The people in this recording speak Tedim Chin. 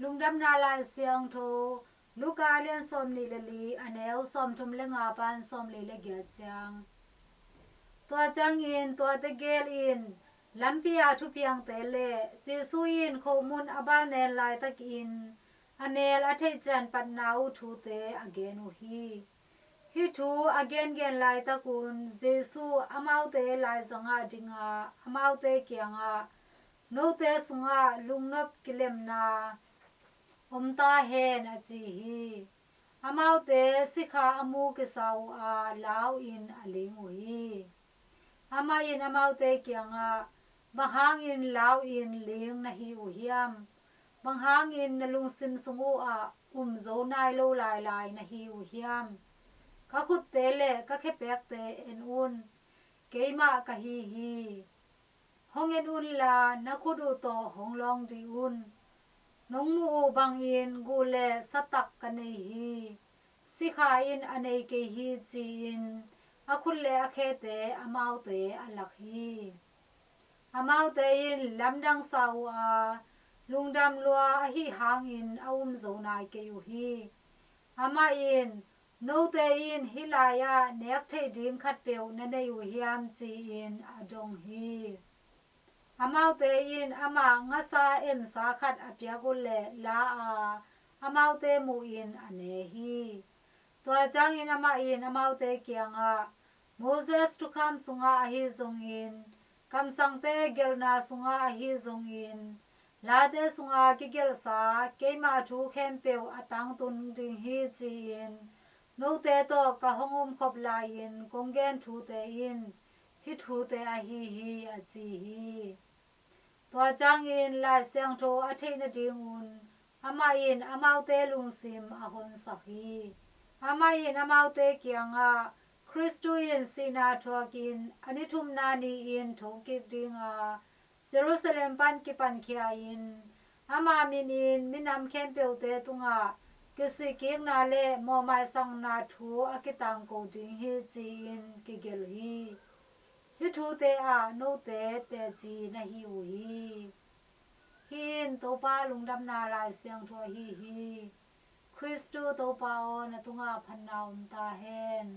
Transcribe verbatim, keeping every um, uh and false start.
Lungdamna Lai Siangtho, Luka a lian sawmnih le li, a neu sawmthum le nga pan sawmli le giat ciang. Tua ciangin tuate gel in lampi ah thupiangte le Jesu in khomun a balnen laitakin a mel a theih cian patna uh thute a gen uh hi. Hih thu a gengen laitakun Jesu amaute laizangah dinga amaute kiangah, "Note sungah lungnop kilemna om ta hen," a ci hi. Amaute sikha a mu kisa uh a lau-in a ling uh hi. Amah in amaute kiangah, "Bang hangin lau-in ling na hi uh hiam? Bang hangin na lungsim sung uh ah um zo nai lo lailai na hi uh hiam? Ka khutte le ka khepekte en un, keimah ka hi hi. Hong en unla na khut uh tawh hong lawng dih un. Nong muh uh bangin guh le satak ka nei hi. Sikha in a nei kei hi," ci-in a khut le a khete amaute a lak hi. Amaute in lamdang sa uh a, lungdam lua ahi hangin a um zo nai kei uh hi. Amah in, "Note in hih lai-ah nek theih ding khatpeuh na nei uh hiam?" ci-in a dong hi. Amaute in amah ngasa emsa khat a piak uh leh la a, amaute muhin a ne hi. Tua ciangin amah in amaute kiangah, "Moses thukham sungah ahi zongin, kamsangte gelhna sungah ahi zongin, late sungah kigelhsa keima thu khempeuh a tangtung ding hi, ci-in note tawh ka hong omkhop lai-in kong gen thute in hih thute ahi hi," a ci hi. Tua ciangin Lai Siangtho a theih nadingun amah in amaute lungsim a honsak hi. Amah in amaute kiangah, "Khristu in sihna thuakin a ni thumna ni-in thokik dinga Jerusalem pan kipankhia-in ama minin minam khempeuhte tungah kisikkikna le mawhmaisakna thu a kitangko ding hi," ci-in kigelh hi. Hih thute ah note teci na hi uh hi. Hih in Topa Lungdamna Lai Siangtho ahi hi. Khristu Topa aw, na tungah phatna om ta hen.